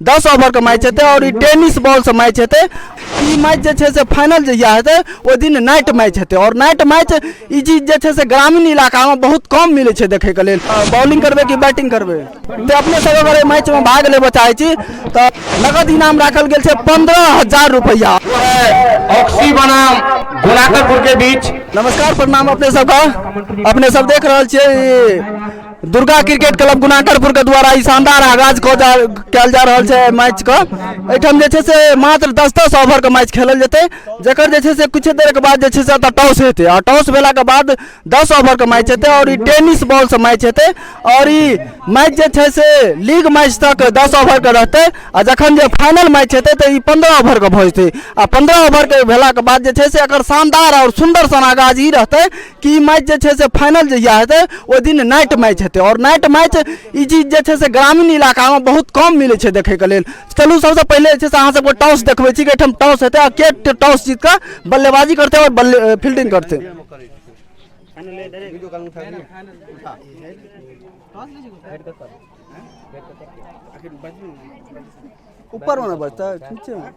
10 ओवरके match हेतै आओर ई tennis बॉलसँ match हेतै। ई मैच जे छै से फाइनल जहिया हेतै ओहि दिन नाइट मैच हेतै आओर नाइट मैच ई चीज जे छै से ग्रामीण इलाकामे बहुत कम मिलै छै देखैके लेल। बॉलिंग करबै कि बैटिंग करबै? तऽ अपने सब अगर एहि मैचमे भाग लेबऽ चाहै छी तऽ नगद इनाम राखल गेल छै 15,000 रुपैआ। ऑक्सी बनाम गुणाकरपुर के बीच। नमस्कार, प्रणाम अपने सबके। अपने सब देख रहल छियै ई दुर्गा क्रिकेट क्लब गुणाकरपुर के द्वारा ई शानदार आगाज कयल जा रहल छै मैच के। एहिठाम जे छै से मात्र 10-10 ओवर के मैच खेलल जेतै, जकर जे छै से किछु देर के बाद जे छै से एतऽ टॉस हेतै आ टॉस भेला के बाद 10 ओवर के मैच हेतै आओर ई टेनिस बॉल से मैच हेतै आओर ई मैच जे छै से लीग मैच तक 10 ओवर के रहतै आ जखन जे फाइनल मैच हेतै तऽ ई 15 ओवर के भऽ जेतै आ 15 ओवर के भेला के बाद जे छै से एकर शानदार आओर सुन्दर सन आगाज ई रहतै कि ई मैच जे छै से फाइनल जहिया हेतै ओहि दिन नाइट मैच हेतै आओर नाइट मैच ई चीज जे छै से ग्रामीण इलाकामे बहुत कम मिलै छै देखैके लेल। चलू सबसँ पहिले जे छै से अहाँ सबके टॉस देखबै छी कि एहिठाम टॉस हेतै आ के टॉस जीत कऽ बल्लेबाजी करतै आओर बल्ले फील्डिंग करतै। ऊपर में बजतै नीचे में।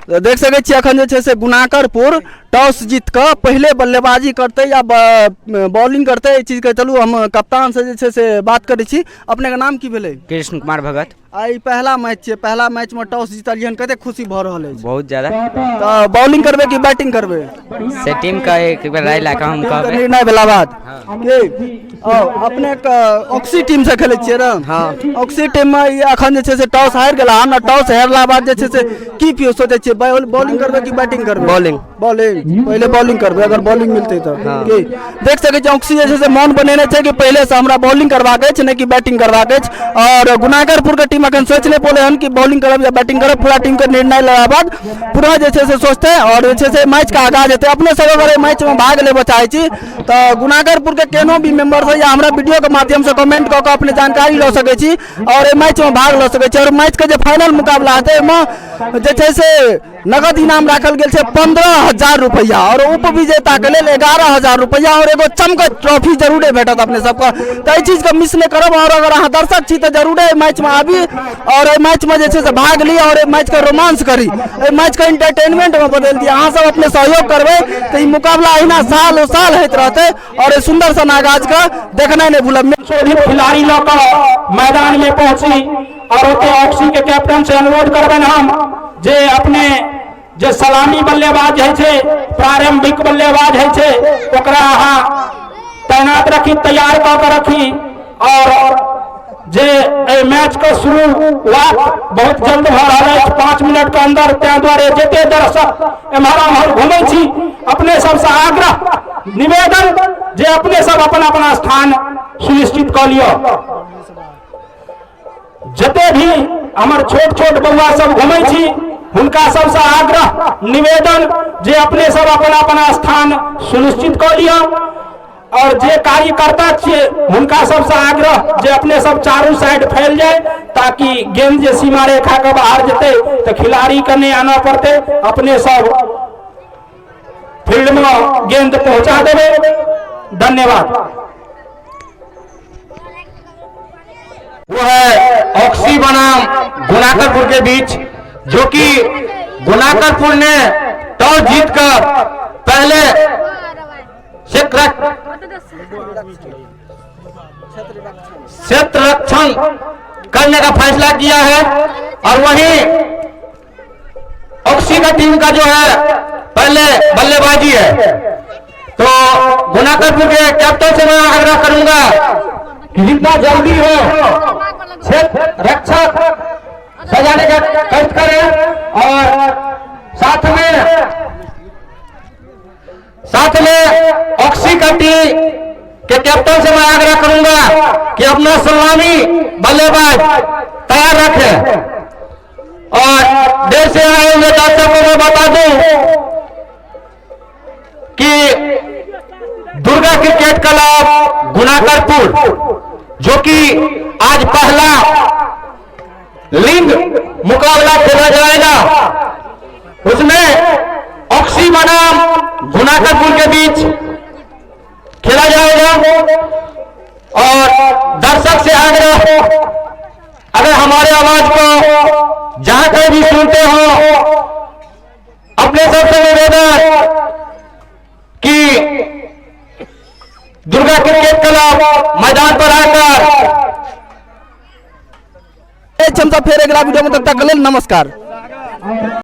तऽ देख सकै छियै अखन जे छै से गुणाकरपुर टॉस जीत कऽ पहिले बल्लेबाजी करतै या बॉलिंग करतै एहि चीजके। चलू हम कप्तानसँ जे छै से बात करै छी। अपनेके नाम की भेलै? कृष्ण कुमार भगत। आ ई पहला मैच छियै, पहला मैच में टॉस जीतलियै हन, कते खुशी भऽ रहल अछि? बहुत ज्यादा। तऽ बॉलिंग करबै कि बैटिंग करबै? से टीम के एक बेर राय लए कऽ हम कहबै। निर्णय भेला बाद की अपने ऑक्सी टीम से खेलै छियै ने? हाँ। ऑक्सी टीम में ई अखन जे छै से टॉस हारि गेला हन आ टॉस हारला बाद जे छै से की फिर सोचै छियै, बॉलिंग करबै कि बैटिंग करबै? बॉलिंग। बॉलिंग, पहिले बॉलिंग करबै अगर बॉलिंग मिलतै तऽ। की देख सकै छियै ऑक्सी जे छै से मन बनेने छै कि पहिले से हमरा बॉलिंग करबाक अछि नहि कि बैटिंग करबाक अछि और गुणाकरपुर के टीम अखन सोचि नहि पौले हन कि बॉलिंग करब या बैटिंग करब। पूरा टीम के निर्णय लेला बाद पूरा जे छै से सोचतै और जे छै से मैच के आगाज हेतै। अपने सब अगर एहि मैच में भाग लेबऽ चाहै छी तऽ गुणाकरपुर के केनो भी मेंबर से या हमरा वीडियो के माध्यम से कमेंट कऽ के अपने जानकारी लऽ सकै छी और एहि मैच में भाग लऽ सकै छी और मैच के जे फाइनल मुकाबला हेतै ओहिमे जे छै से नगद इनाम राखल गेल छै 15,000 रुपैआ और उप विजेता के लेल 11,000 रुपैआ और एगो चमकैत ट्रॉफी जरूरे भेटत अपने सबके। तऽ एहि चीजके मिस नहि करब और अगर अहाँ दर्शक छी तऽ जरूरे एहि मैचमे आबी और एहि मैचमे जे छै से भाग ली और एहि मैचके रोमांस करी, एहि मैचके एंटरटेनमेंटमे बदलि दी। अहाँ सब अपने सहयोग करबै तऽ ई मुकाबला अहिना साल ओ साल होइत रहतै और एहि सुन्दर सन आगाजके देखनाइ नहि भूलब। खिलाड़ी लऽ कऽ मैदान में पहुंची और ओते ऑक्सी के कैप्टन से अनुरोध करबनि हम जे अपने जे सलामी बल्लेबाज है छै, प्रारंभिक बल्लेबाज है छै, ओकरा अहाँ तैनात रखी, तैयार कऽ के रखी और जे एहि मैच के शुरुआत बहुत जल्द भऽ रहल अछि 5 मिनट के अंदर, ताहि दुआरे जते दर्शक एम्हर ओम्हर घुमै छी अपने सबसँ आग्रह निवेदन जे अपने सब अपन अपन स्थान सुनिश्चित कऽ लिअ। जते भी हमर छोट छोट बौआ सब घुमै छी हुनका सबसँ आग्रह निवेदन जे अपने सब अपन अपन स्थान सुनिश्चित कऽ लिअ और जे कार्यकर्ता छियै हुनका सबसँ आग्रह जे अपने सब चारू साइड फैल जाए ताकि गेंद जे सीमा रेखा के बाहर जेतै तऽ खिलाड़ी के नहि आनऽ पड़तै, अपने सब फील्ड में गेंद पहुंचा देबै। धन्यवाद। वो है ऑक्सी बनाम गुणाकरपुर के बीच, जो कि गुणाकरपुर ने टॉस जीतकर पहले क्षेत्र रक्षण करने का फैसला किया है और वहीं ऑक्सी का टीम का जो है पहले बल्लेबाजी है। तो गुणाकरपुर के कैप्टन से मैं आग्रह करूंगा कि जितना जल्दी हो क्षेत्र रक्षक सजाने का कष्ट करें और साथ में ऑक्सी का टीम के कैप्टन से मैं आग्रह करूंगा कि अपना सलामी बल्लेबाज तैयार रखें। और देर से आए हुए दर्शकों को मैं बता दूं कि दुर्गा क्रिकेट क्लब गुणाकरपुर, जो कि आज पहला लिंग मुकाबला खेला जाएगा। और दर्शक से आग्रह, अगर हमारे आवाज को जहां कहीं भी सुनते हो, अपने सबसे निवेदन कि दुर्गा क्रिकेट क्लब मैदान पर आकर हम सब फेर अगिला वीडियो में, तब तक के लेल नमस्कार।